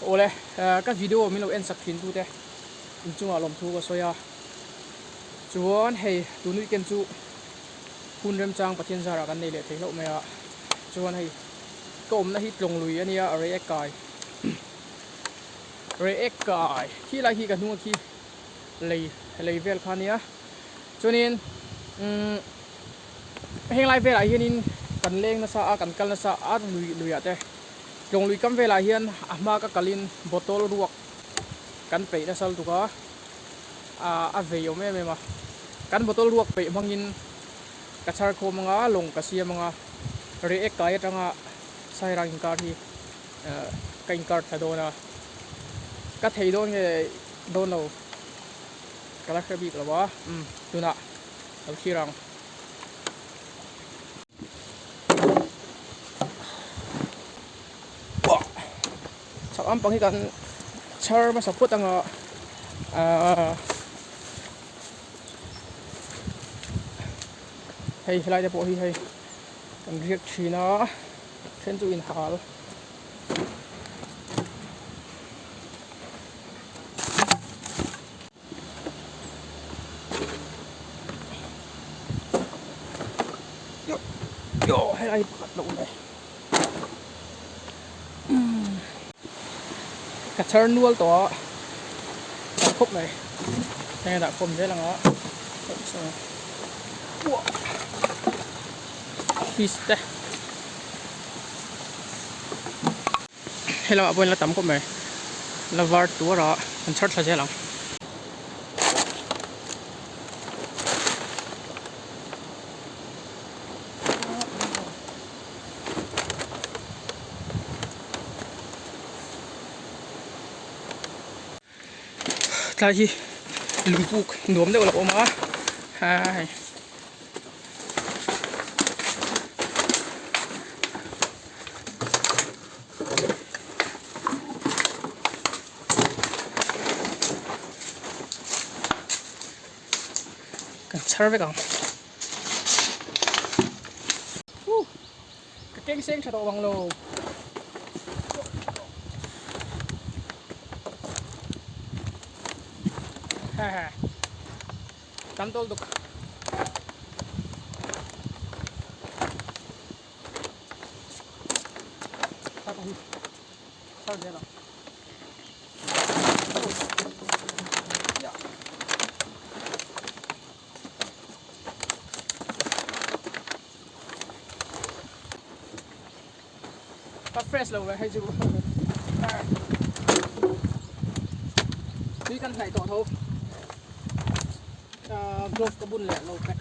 Awle ka video min lo en sak thin tute inchungah lawmthu ka sawi a, chuan hei tun weekend chu hun remchang Pathian zarah kan nei leh thei hlauh mai a, chuan hei ka awmna hi tlawng lui a nia a rei ek kai rei ek kai khi lai khi ka hnung a khi lei lei vel kha a nia chuanin umm heng lai velah hianin kan leng nasa a kan kal nasa a lui luiah te. Tlawnglui kam velah hian a hma ka kalin bottle ruak kan peih nasa lutuk a, ah a vei awm em em a. Kan bottle ruak peih hmangin ka chhar khawm anga lawng ka siam anga react kai atanga sairang inkar hi ka inkar thla dawn a, ka thei dawn nge dawn lo ka la hre bik lo a, umm tunah lo thlir ang. Chhak lampang hi kan chhar hmasa phawt anga ahh hei helai te pawh hi hei kan riak thin a then chu inhal. Helai pakhat lo le ka char nual tawh a tam khawp mai heng dah khawm zel anga fish te Helama pawhin la tam khawp mai la var tuar a an chhar thla zel ang. Tlai hi lungpuk nuam deuh a lo awm a hai. Kan chhar vek ang. Ka keng seng tha tawh vang lo. Ha ha. Tam tawlh duk. Ka fresh lo ve hei chu tui kan hnaih tawh tho glove ka bun leh lo pack.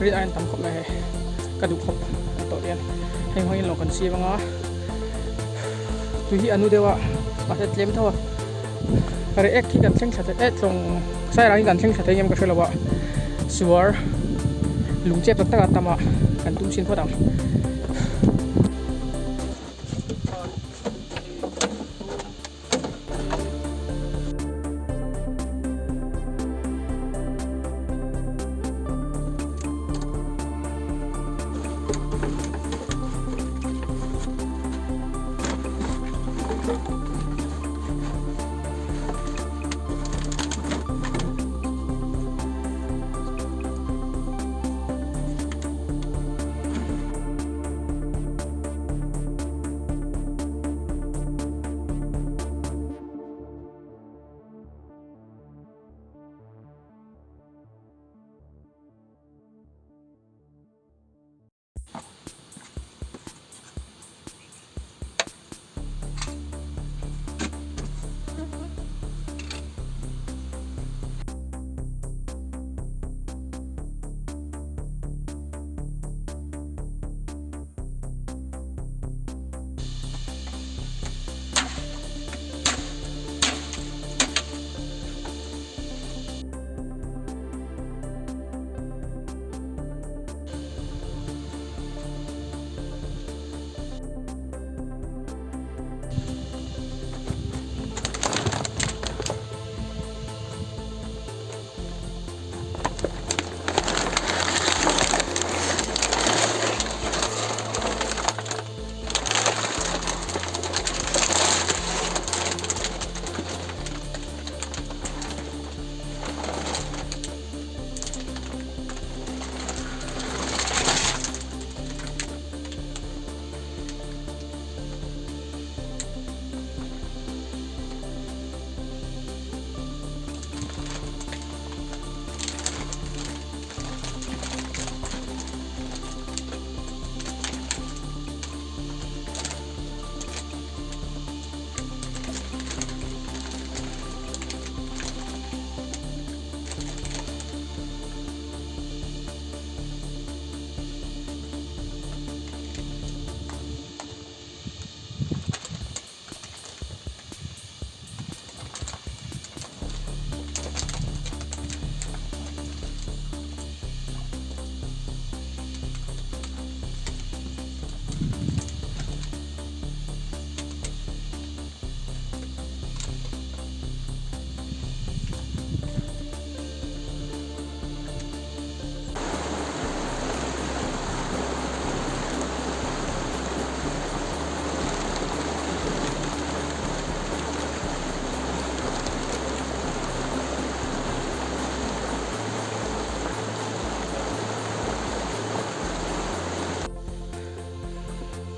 Rin aiin tam khawp mai hei ka duh khawp a tawh hian hei hmangin lo kan siam anga tui hi a nu deuh a mahse tlem tho a react hi kan thleng thla thei eh tlawng sairang hi kan thleng thla thei ngem ka hre lo a suar lungchep tak tak a tam a kan tum chhin phawt ang.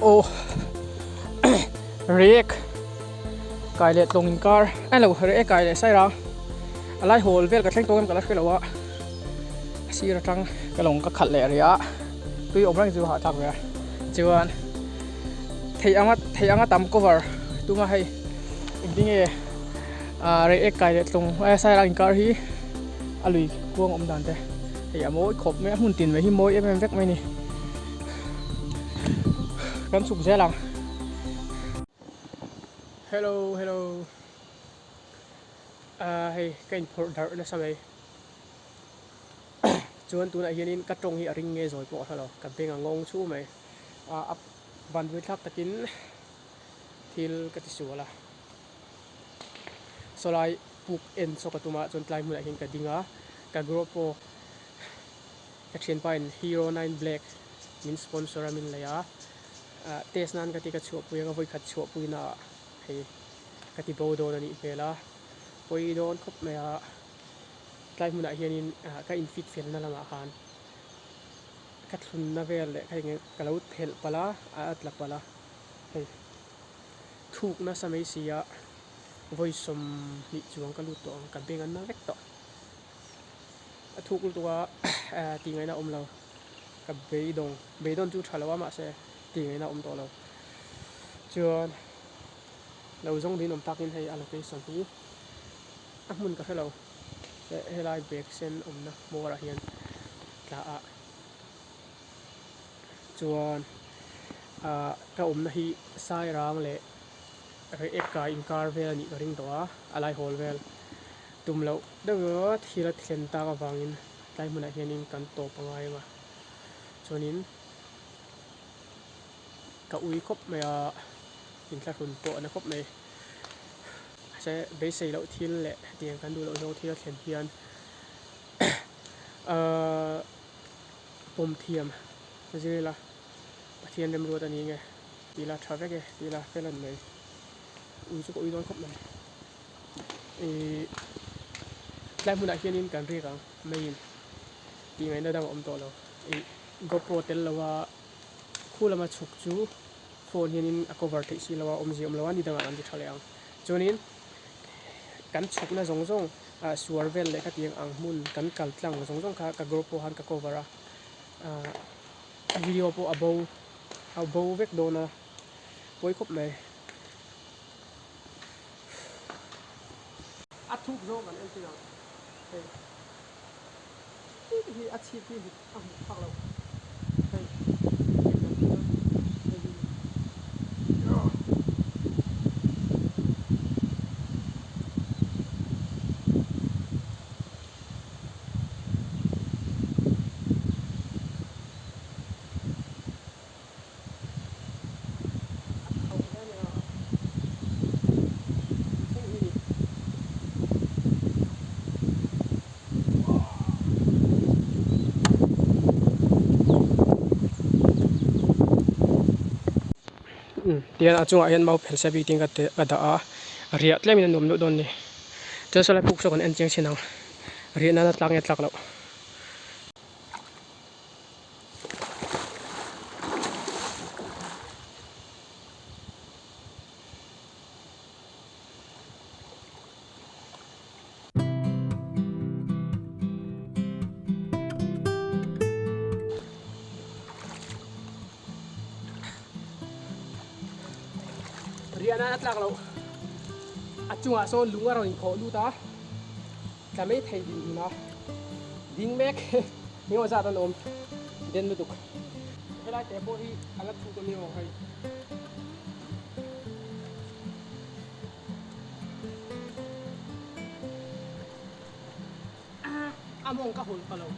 Aw Reiek kai leh tlawng inkar a lo Reiek kai leh sairang a lai hawl vel ka thleng tawh em ka la hre lo a a sir atang ka lawng ka khalh leh rih a tui awm reng chu hahthlak ve a chuan theih anga theih anga tam cover tunga hei engtin nge ah Reiek kai leh tlawng sairang inkar hi a lui kuang awm dan te hei a mawi khawp mai a hmun tin mai hi mawi em em vek mai a ni. Kan chhuk zel ang. Hello hello ah hei ka inphawrh darh nasa mai chuan tunah hianin ka tawng hi a ring nge zawi pawh a hre lo ka beng a ngawng chhu mai ah a vanvui thlak takin thil ka ti sual a sawlai puk en saw ka tum a chuan tlai hmunah hian ka ding a ka group pawh. Ka thianpa in Hero 9 Black min sponsor a min lei a, test nan ka ti ka chhuahpui anga vawikhat chhuahpui na ah hei ka ti bo dawn a nih hmel a, pawi dawn khawp mai a, tlai hmunah hianin ka in fit fel na lamah khan ka thlunna vel leh kha eng ka lo phelh palh a, a tla palh a, hei thuk nasa mai si a vawi 20 chuang ka lut tawh ang ka beng a na vek tawh. A thuk lutuk a tih ngaihna a awm lo ka beidawng beidawn chu tha lo a mahse tih ngaihna a awm tawh lo chuan lo zawng din awm takin hei a location hi a hmun ka hre lo helai bag sen awmna hmawrah hian tla a chuan ah ka awmna hi sairang leh reiek kai inkar vel a nih ka ring tawh a a lai hawl vel. Tum loh deuh a thil a thlen tak avangin tlai hmunah hianin kan tawp a ngai ang a, chuanin ka ui khawp mai a, inthlahrun pawh a na khawp mai. Mahse beisei loh thil leh hetiang kan duh loh zawng thil a thlen hian ahh pawm thiam zir ila Pathian remruat a ni nge tih ila tha vek e tih ila fel a ni mai. Ui chu ka ui dawn khawp mai. Ihh tlai hmunah hianin kan riak ang maiin tih ngaihna dang a awm tawh lo. Ihh GoPro tel lo a khu lama chhuk chu phone hianin a cover theih si lo a awmzia awm lo a ni dangah kan ti tha leh ang. Chuanin kan chhukna zawng zawng ah suar vel leh khatiang ang hmun kan kal tlang zawng zawng kha ka GoPro khan ka cover a ah video pawh a bo a bo vek dawn a pawi khawp mai. A thuk zawng kan en thei ang hei hi a chhip hi a hmuh phak lo hei hei hi. Tihian a chungah hian mau phel se bik tin ka ka dah a riah tlem in a nuam deuh dawn a ni chuan sawlai puk saw kan en chiang chin ang riah nana tlak nge tlak loh. Riah nan a tlak loh a chungah sawn lung a rawn inkhawh lut a. Tla mai thei din hmun a ding mek engemaw zat an awm den lutuk. Helai te pawh hi a la thuk a ni aw hei. A mawng ka hawlh pa lo.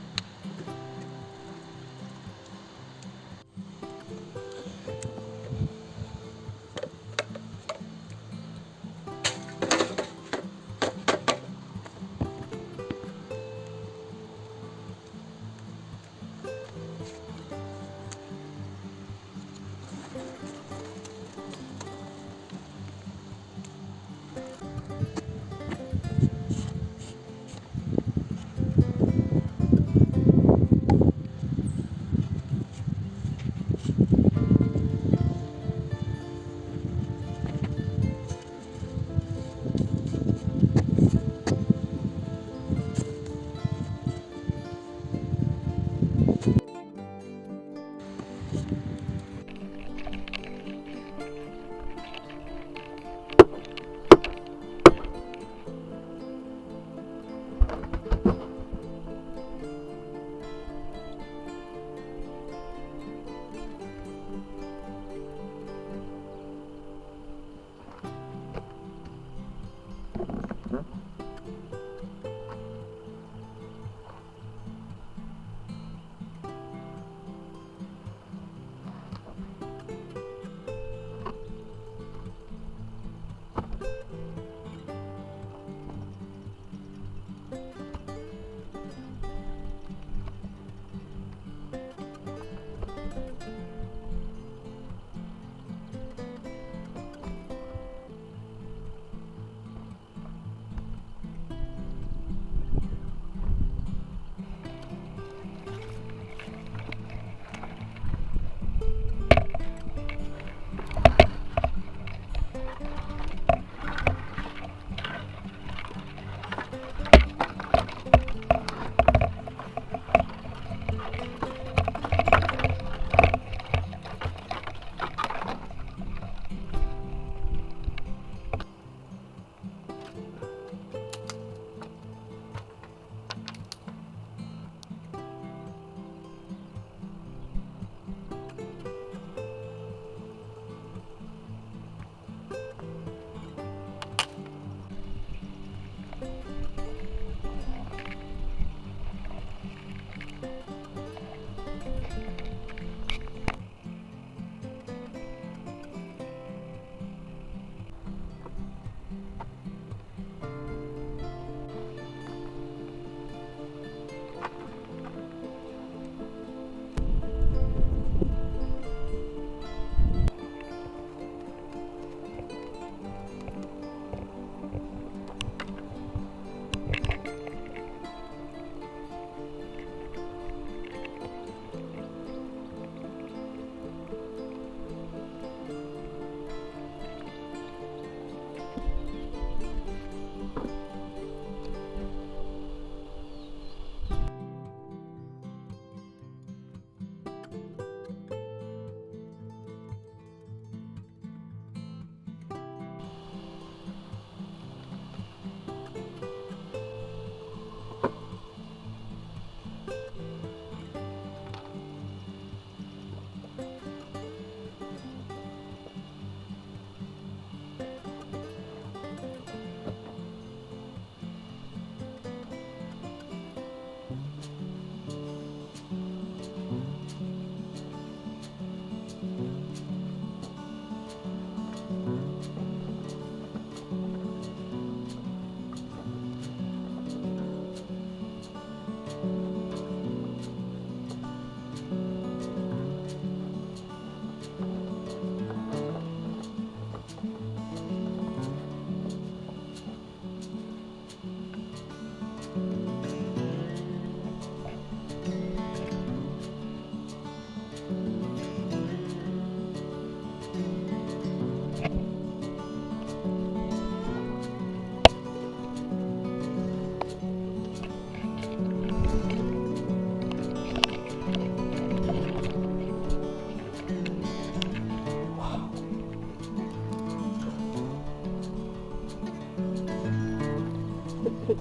Ka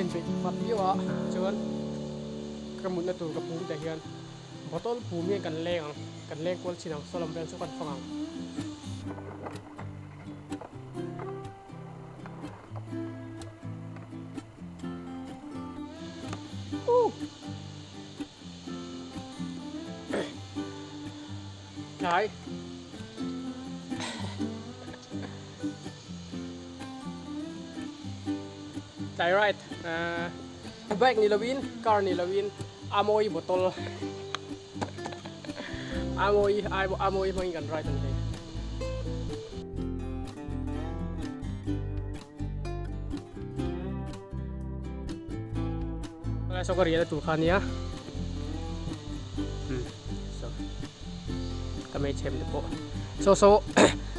inbeih hmat viau a chuan ka mutna tur ka pum tah hian bottle pum hian kan leng ang kan leng kual chin ang saw lam vel chu kan fang ang. Tlai. Tlai right. Bike ni lovin, car ni lovin, a mawi bottle. A mawi, a mawi hmangin kan ride an hei. Saw ka riahna tur kha ania saw ka mei chhem te pawh saw saw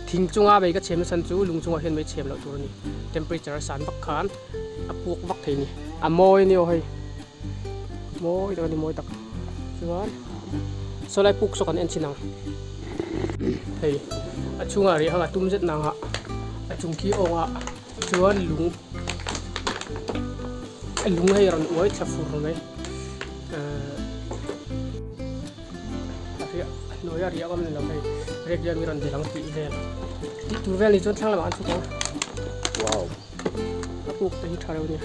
thing chunga mei ka chhem na chhan chu lung chungah hian mei chhem loh tur a ni temperature a san vak khan a puak vak thei a ni a mawi a ni aw hei mawi tak a ni mawi tak chuan saw lai puk saw kan en chhin ang hei a chhungah riah kha a tum zet nang a a chung khi awng ah chuan lung lung hei a rawn uai thla fur mai ahh a riah a hnuaia riah awm ni lo hei riak hian mi rawn dil ang tih vel tih tur vel ni chuan thlang lamah an chhuk ang wow a puk te hi tha reuh a nia.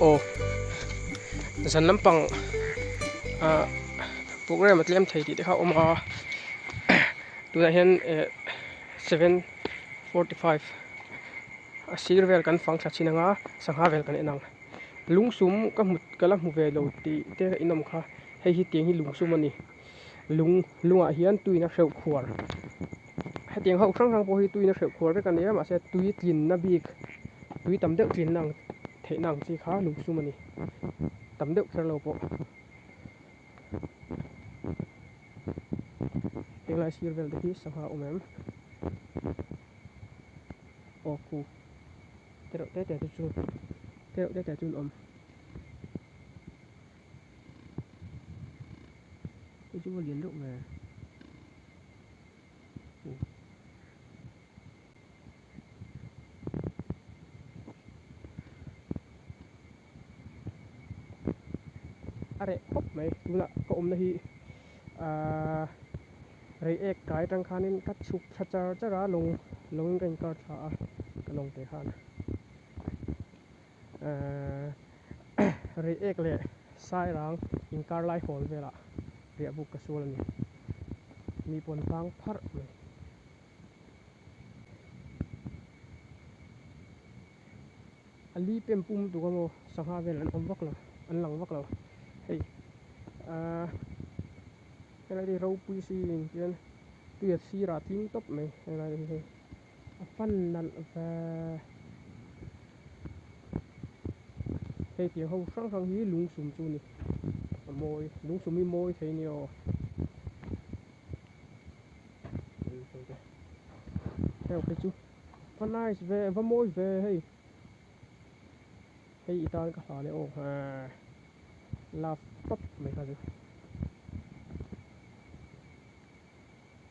Aw zan lampang ah program a tlem thei tih te kha a awm a tunah hian eh 7:45 a sir vel kan fang thla thin anga sangha vel kan en ang lungsum ka hmu ka la hmu ve lo tih te a inawm kha hei hi tiang hi lungsum a ni lung lungah hian tuiin a hreuh khuar hetiang ho hrang hrang pawh hi tuiin a hreuh khuar vek a nia mahse tui tlinna bik tui tam deuh tlinna ang theihna ang chi kha lungsum a ni tam deuh kher lo pawh. Henglai sir vel te hi sangha a awm em? Aw khu te reuh te te te chu te reuh te te chu an awm. Hei chu va lian deuh ve. A reh khawp mai tunah ka awmna hi ahh rei ek kai atang khanin ka chhuk thla char char a lawng lawngin ka inkar thla a ka lawng te khan ahh rei ek leh sairang inkar lai hawl velah riah buk ka sual a ni mi pawn vang pharh mai. A li pem pum tuk a maw sangha vel an awm vak lo an lang vak lo hei ahh helai te hi ropui si in tihian tui a sirah a tling tawp mai helai te hi hei. A fan nalh ve. Hei tiang ho hrang hrang hi lungsum chu a ni. A mawi, lungsum hi mawi thei a ni aw. Heng phei chu va nice ve, va mawi ve hei. Hei i tan ka hlan e aw haa love tawp mai kha chu.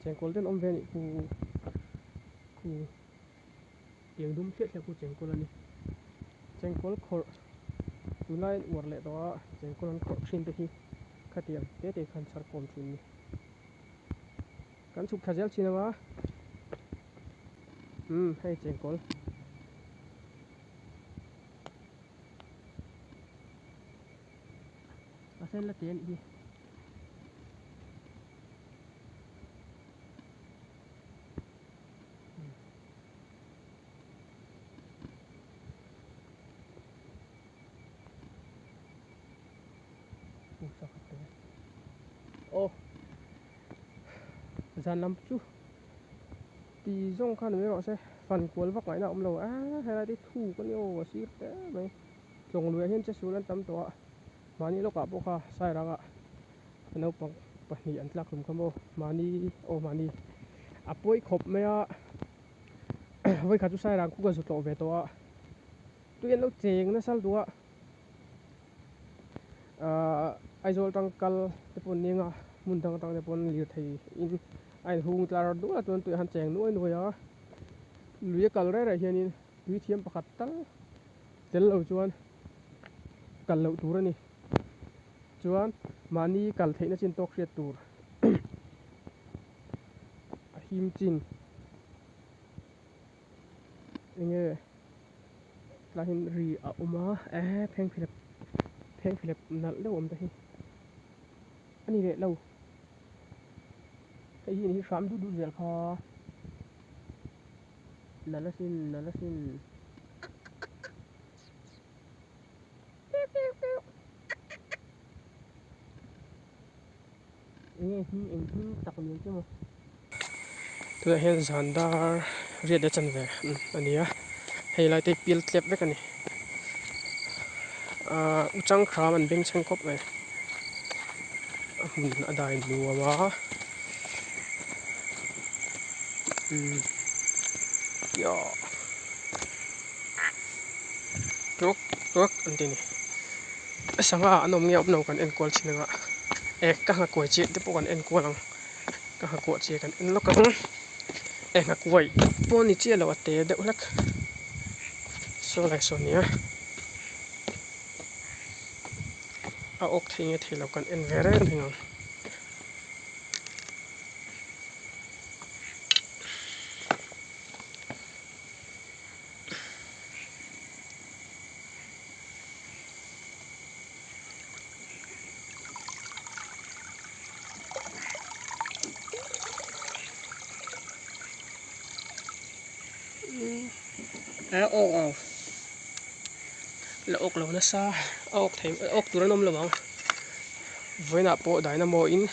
Chengkawl ten awm ve a nih khu khu tiang dum thliah thliah khu chengkawl a ni. Chengkawl khawrh tunlai an uar leh tawh a chengkawl an khawrh thin te hi khatiang te te khan chhar kawm thin a ni. Kan chhuk thla zel thin ang a umm hei chengkawl. A sen la te a nih hi. Aw zan lam chu ti zawng khan mai rawh se fan kual vak ngaihna a awm lo a helai te thuk a ni aw a sir te mai tlawng luiah hian chesual an tam tawh a mahni lawkah pawh kha sairangah naupang pahnih an tlak hlum kha maw mahni aw mahni a pawi khawp mai a vawikhat chu sairang khu ka zu tlawh ve tawh a tui an lo cheng nasa lutuk a ahh Aizawl tang kal te pawh an ni anga hmun dang atang te pawn lirthei in a inhung tlar dual a chuan tuiah han cheng nuai nuai a lui a kal reng reng hianin tui thiam pakhat tal tel lo chuan kal loh tur a ni chuan mahni kal theihna chin tawk hriat tur a him chin enge tlai hian ri a awm a eh phengphehlep phengphehlep nalh deuh a awm ta hi a ni leh lo hei hi hram dut dut zel kha nalh asin nalh asin enge hming eng hming tak ni ang che maw tunah hian zan dar riat leh chanve a ni a hei lai te hi pial tlep vek a ni ahh u chang hram an beng chheng khawp mai a hmun a dai nuam a umm tuak tuak an ti a ni sangha an awm nge awm lo kan en kual thin anga e ka nghakuai chiah te pawh kan en kual ang ka nghakuah chiah kan en lawk ang e nghakuai pawh ni chiah lo a te deuh hlek saw lai saw nia a awk thei nge thei lo kan en ve reng reng ang. A awk ang la awk lo nasa a awk thei a awk tur an awm lo ang vawiinah pawh dynamo in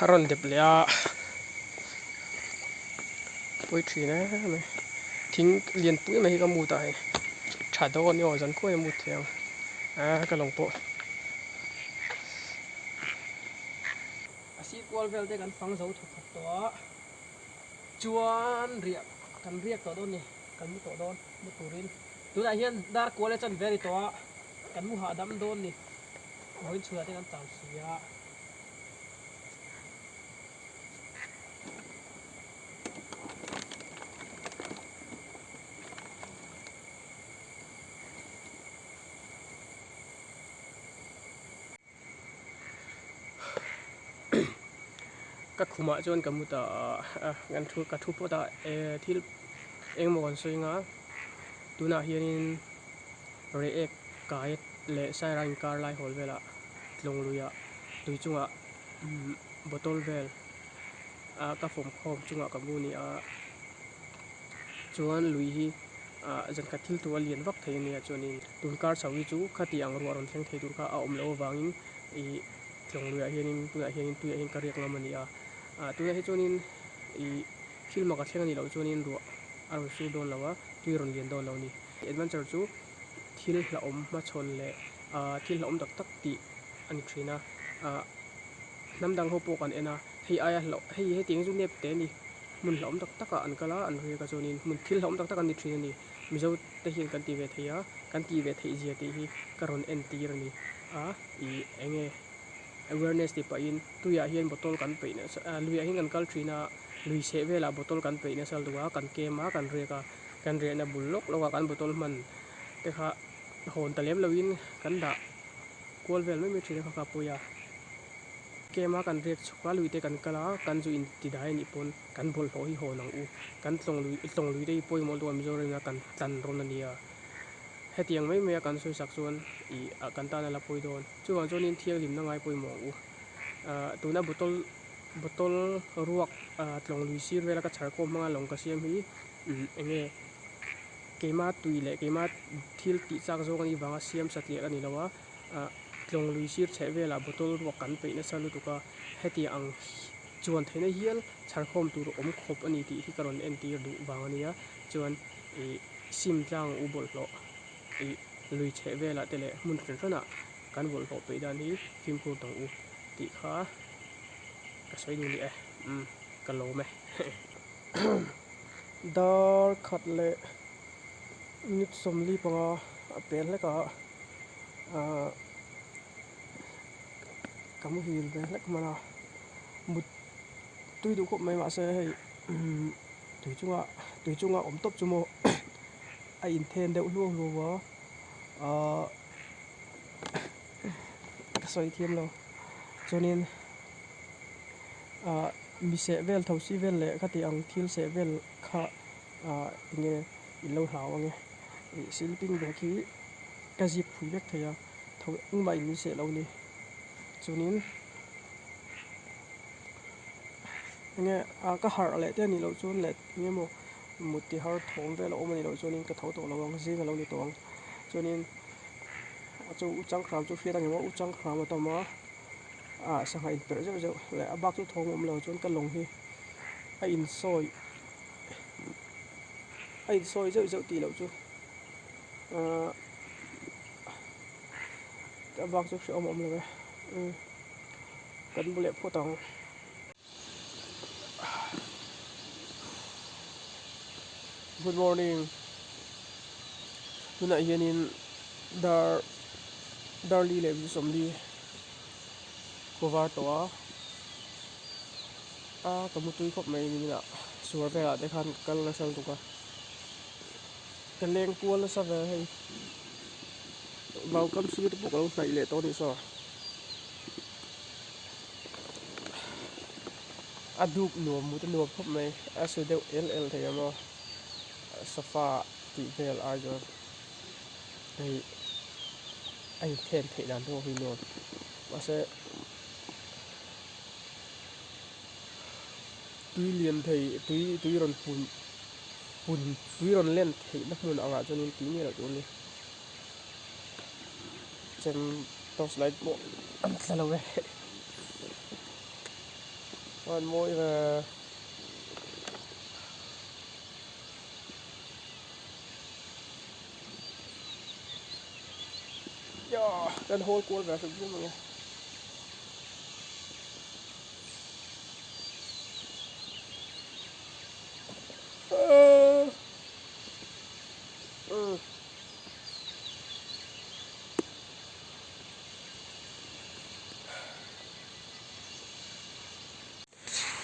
a rawn dep leh a pawi thin em mai thing lian pui mai hi ka mut a hei tha deuh a ni aw zan khuai a mut thei ang a ka lawng pawh a sir kual vel te kan fang zo thawk thawk tawh a chuan riah kan riak tawh dawn a ni kan mu tawh dawn mu turin tunah hian dar kual a chan ve a ni tawh a kan mu hahdam dawn a ni vawiin chhunah te kan chau si a. Ka khumah chuan ka mu ta a kan thu ka thu phawt a eh thil engemaw kan sawi anga tunah hianin reh ek kai leh sairang inkar lai hawl velah tlawng luiah tui chungah bottle vel a ka fawm khawm chungah ka mu a ni a chuan lui hi ah zan khat thil tur a lian vak thei a nia chuanin tun kar chho hi chu khati ang ruah rawn thleng thei tur kha a awm loh avangin ih tlawng luiah hianin tunah hianin tuiah hian ka riak ngam a ni a ah tunah hi chuanin ih. Thil mak a thleng a nih loh chuanin ruah a rawn sur dawn lo a, tui a rawn lian dawn lo a ni. Adventure chu thil hlauhawm hmachhawn leh thil hlauhawm tak tak tih a ni thin a. Hnam dang ho pawh kan en a, hei aia hlauh hei hetiang hi chu nep te a ni. Hmun hlauhawm tak takah an kal a, an riak a chuanin hmun thil hlauhawm tak tak an ni thin a ni. Mizo te hian kan ti ve thei a, kan tih ve theih zia tih hi ka rawn entir a ni a, ih eng nge awareness tih pahin tuiah hian bottle kan peih nasa ah luiah hian kan kal thin a, lui chheh velah bottle kan peih nasa lutuk a, kan kem a, kan riak a, kan riahna bul lawk lawk a kan bottle hman te kha hawn ta lem loin kan dah kual vel mai mai thin a kha kha pawi a. Kem a kan riak chhuk a, luite kan kal a, kan zu in ti dai anih pawn kan bawlhhlawh hi hawn ang u. Kan tlawng lui tlawng luite hi pawimawh lutuk a Mizoram a kan tlan rawn a nia. Hetiang mai mai a kan sawi sak chuan ih ah kan tan a la pawi dawn. Chuvang chuanin thianghlimna ngai pawimawh ang u. Ah tuna bottle bottle ruak ah tlawng lui sir vela ka chhar khawm hmanga lawng ka siam hi umm eng nge keima tui leh keima thil tih chak zawng anih vanga siam satliah a ni lo a. Ah tlawng lui sir chheh velah bottle ruak kan peih nasa lutuk a, heti ang chuan theihna hial chharkhawm tur awm khawp a ni tih hi ka rawn entir duh vang a nia. Chuan ih sim tlang u bawlhhlawh ih lui chheh velah te leh hmun hran hranah kan bawlhhlawh peih dan hi fimkhur tawng u tih kha ka sawi duh ni e, umm ka lawm e. Dar khat leh minute 45 a pel hlek a. Ahh ka muhil ve hlek hman a mut tui duh khawp mai mahse hei umm tui chunga tui chunga awm tawp chu maw a inthen deuh hluau hluau a ahh ka sawi thiam lo chuanin ahh mi seh vel tho si vel leh khati ang thil seh vel kha ahh enge in lo hlau ange ih sleeping bag hi. Ka zip phui vek thei a, tho engmah in min seh lo ni. Chuanin enge ah ka harh leh te a nih loh chuan leh eng emaw mut ti har thawm vel a awm a nih loh chuanin ka tho tawh lo ang, zing a lo ni tawh ang. Chuanin chu u changkhram chu hriat ang emaw u changkhram a tam a, ah sangha inperh zeuh zeuh leh a bak chu thawm a awm lo chuan ka lawng hi a insawi a insawi zeuh zeuh tih loh chu. Ahh a bak chu hrehawm a awm lo e umm kan bu leh phawt ang. Good morning tunah hianin dar darli leh 40 khaw var tawh a a ka mutui khawp mai niminah suar velah te khan ka kal nasa lutuk a. Ka leng kual nasa ve hei vau kam sir te pawh ka lo hnaih leh tawh a nih saw a duk nuam mut a nuam khawp mai a su deuh el el thei ang maw sofa tih vel ai chuan hei a inthen theih dan pawh hi nuam mahse tui lian thei tui tui rawn pun. Pun tui rawn len theihna hmun angah chuanin tui miah loh tur a ni. Chem torch light pawh an tla lo e. Chuan mawi ve. Kan hawl kual ve hrim hrim ang e.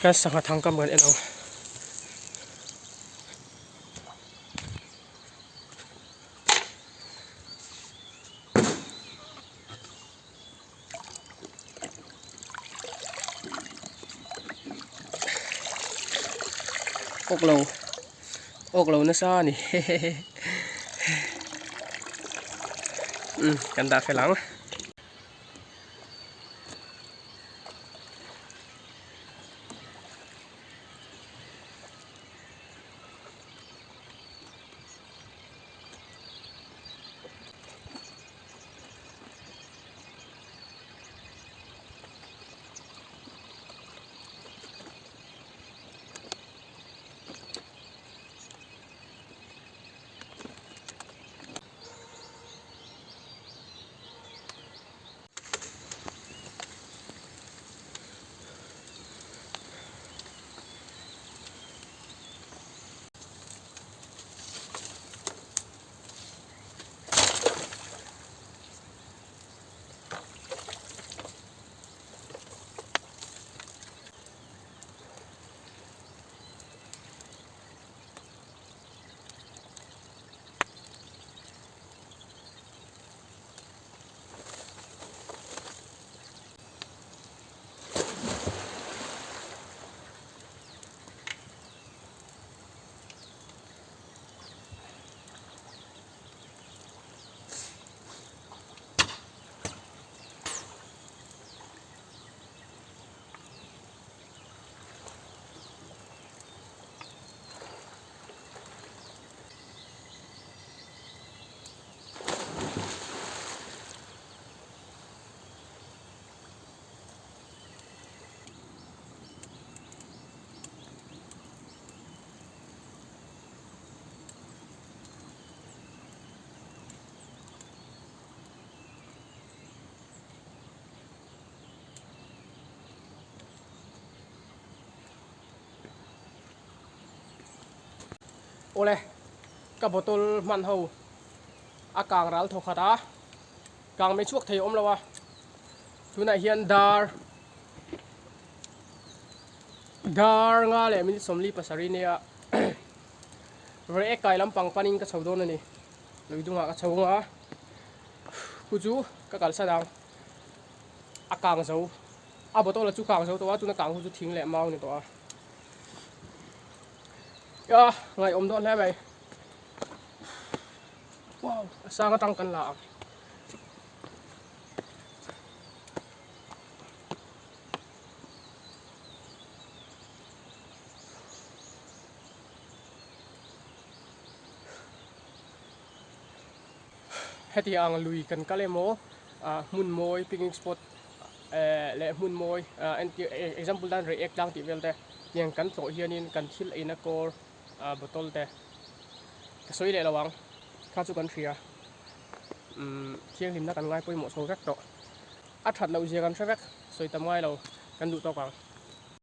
Ka sangha thang kam kan en ang. Awk lo awk lo nasa a ni umm kan dah fel ang. Awle, ka bottle hman ho a kang ral thaw khat a, kang mai chhuak thei a awm lo a, tunah hian dar dar nga leh minute 47 nia reh kai lampang panin ka chho dawn a ni, lui dungah ka chho ang a, khu chu ka kalsan ang a kang zo a bottle a chu kang zo tawh a tuna kang hu chu thing leh mau a ni tawh a. A ngaihawm dawn hle mai wow a sang atang kan la ang heti ang lui kan kal emaw ah hmun mawi picnic spot eh leh hmun mawi ah entir example tan reiek tlang tih vel te tiang kan tlawh hianin kan thil eina kawr ah bottle te ka sawi leh lo ang kha chu kan hria umm thianghlimna kan ngai pawimawh chho vek tawh a that loh zia kan hre vek sawi tam ngai lo kan duh tawk ang.